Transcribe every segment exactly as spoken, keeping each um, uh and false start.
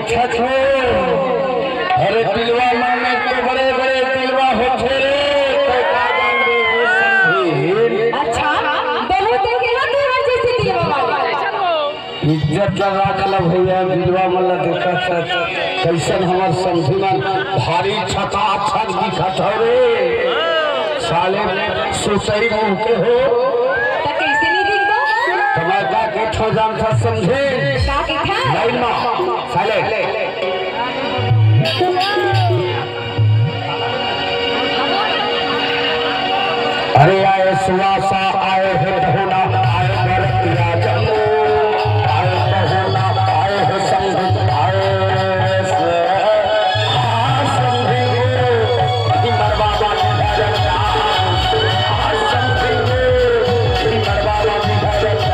छछो। अरे, दिलवा मन में तो बड़े बड़े दिलवा होथे रे, तो का जानबे ओ समधी। अच्छा, बहुत देखे ना तोहर जैसे दिलवा वाला। इज्जत ला राख ला भैया, दिलवा मन ला देखत हस, कैसन हमर समधी मन भारी छकाछक दिखत हव रे। साले सुसई मुंह के हो। त कैसे नहीं दिखबो? त मैं का कथों जानथस समधी? का कथस? लाइन मा, साले। अरे आए सुवासा, आए हे पहुना, आए बरतिया जम्मो, आए पहुना, आए हे संगीत, आए से, आ संगीत, भीमर बाबा की भजन, आ संगीत, भीमर बाबा की भजन।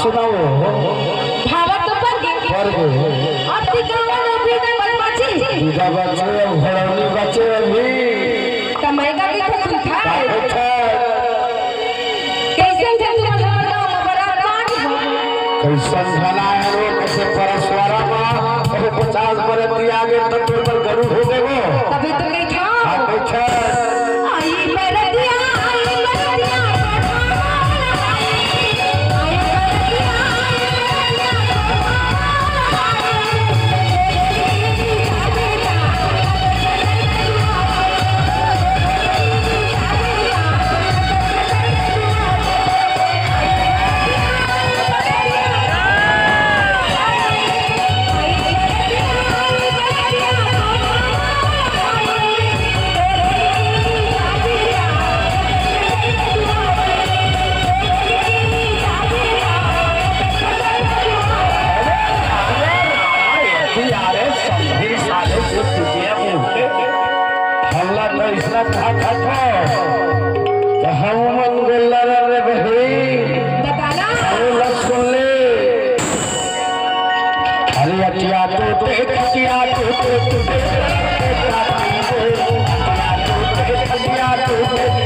सुनाओ। भावत तो पर गे। पर गे। अब ती गाँव में भी दे बन बाची। दूजा बचे, अब घरौनी बचे अभी। त मैं का के खुश था। का खुश था? कैसन जन तू हमर गाँव में बरात बांट हो? कैसन घना है वो, कैसे परसवारा मा, कभी पचास बरत दिया आगे तो तोर पर गरु हो गए वो। तभी तो नहीं था। का खुश था? आई बरतिया, आई बरतिया, आई बरतिया। अरे, अरे, अरे, समधी साले के चुतिया मुंह के। हमला तो इसना था, था, था। तो हम मन गोल्ला रे बहिनी। बताना। हम लोग सुन ले। अरे अटिया तो देख, अटिया तो देख, अटिया तो देख, अटिया तो देख, अटिया तो देख।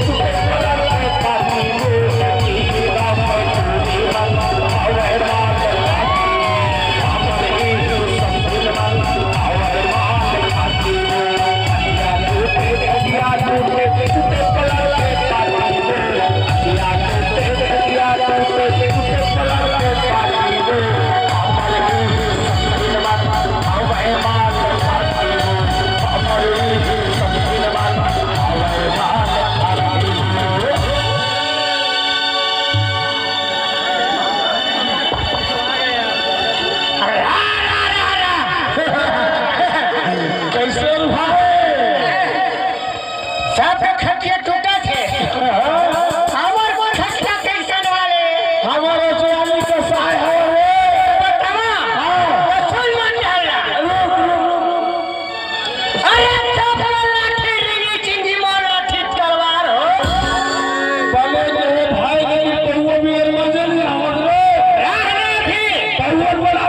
कैसे भाई? सब खटिया टूटा थे। हमर खटिया कैसन वाले? हमर जवानी के सहाय हो रे। बतावा। हाँ। वसूल मन डाला। रुक, रुक, रुक, रुक, रुक। अरे, चपला लाठी, रिंगी, चिंगी, मार लाठी, तलवार हो। भले जो है भाई, लेकिन तू वो भी एलमजन नहीं आवत रे। राह में भी। तू वो बड़ा